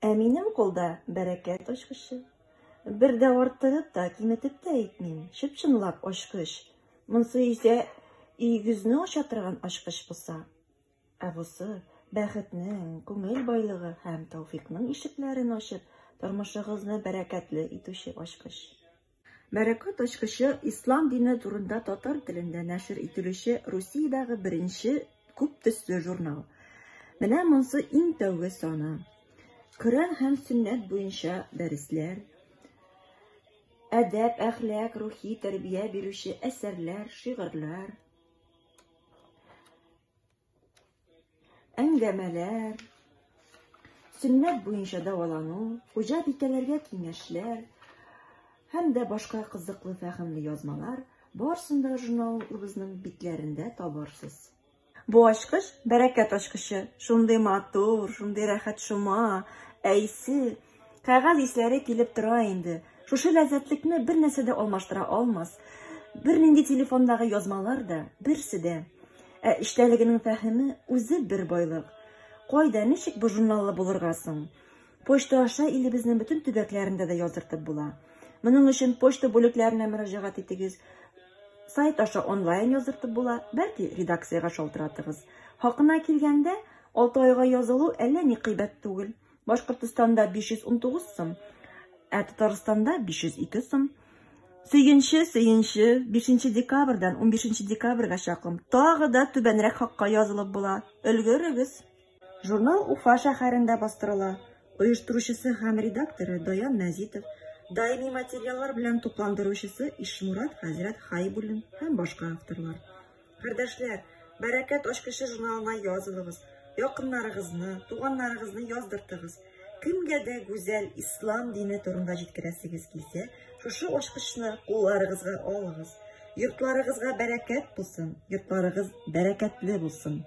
Ә минем ҡулда бәрәкәт ачҡысы. Бер ҙә арттырып та, киметеп тә әйтмәйем, чып-чынлап ачҡыс. Монсы исә өйөгөҙҙө аса торған асҡыс булса, ә бусы бәхетнең, күңел байлығы һәм тәүфиҡның ишектәрен асып, тормошоғоҙҙо бәрәкәтле итеүсе асҡыс. Бәрәкәт ачҡысы ислам дине турында татар телендә нәшер ителеүсе Русиядәге беренсе күп төҫлө журнал. Менә монсы иң тәүге саны. Ҡөрьән һәм сөннәт буйынса дәресләр, әҙәп, әхлаҡ, рухи тәрбиә биреүсе әҫәрләр, шиғырҙар, әңгәмәләр, сөннәт буйынса дауаланыу, хужабикәләргә киңәшләр һәм дә башҡа ҡыҙыҡлы фәһемле яҙмалар барысын да журналыбыҙҙың биттәрендә табырһығыҙ. Бу ачҡыс бәрәкәт ачҡысы, шундай матур, шундай рәхәт шома, ә исе, ҡәғәҙ еҫтәре килеп тора инде. Шушы ләззәтлекне бер нәрсә дә алмаштыра алмаҫ. Бер ниндәй телефондағы яҙмалар ҙа, берсе дә. Ә эстәлегенең фәһеме үҙе бер байлыҡ. Ҡайҙа, нисек был журналлы булырға һуң? Почта аша илебеҙҙең бөтөн төбәктәрендә лә яҙҙыртып була. Моның өсөн почта бүлектәренә мөрәжәғәт итегеҙ. Сайт аша онлайн яҙҙыртып була, бәлки редакцияға шылтыратығыҙ. Хаҡына килгәндә, 6 айға яҙылыу әллә ни ҡиммәт түгел. Башҡортостанда 519 сум, ә Татарстанда 502 сум. Сөйөнсө, сөйөнсө, 5 декабрҙән 15 декабргә саҡлым тағы да түбәнерәк хаҡҡа яҙылып була. Өлгөрөгөҙ. Журнал Уфа шәһәрендә баҫтырыла. Ойоштороусыһы һәм редакторы Даян Мәзитов, даими материалдар менән тулыландырыусыһы Ишмурат хәҙрәт Хайбуллин һәм башҡа авторҙар. Ҡәрҙәшләр, Бәрәкәт ачҡысы журналына яҙылығыҙ, яҡындарығыҙҙы, туғандарығыҙҙы яҙҙыртығыҙ. Кемгә дә гүзәл ислам дине турында еткерәһегеҙ килһә, шушы асҡысты ҡулдарығыҙға алығыҙ. Йорттарығыҙға бәрәкәт булһын, йорттарығыҙ бәрәкәтле булһын.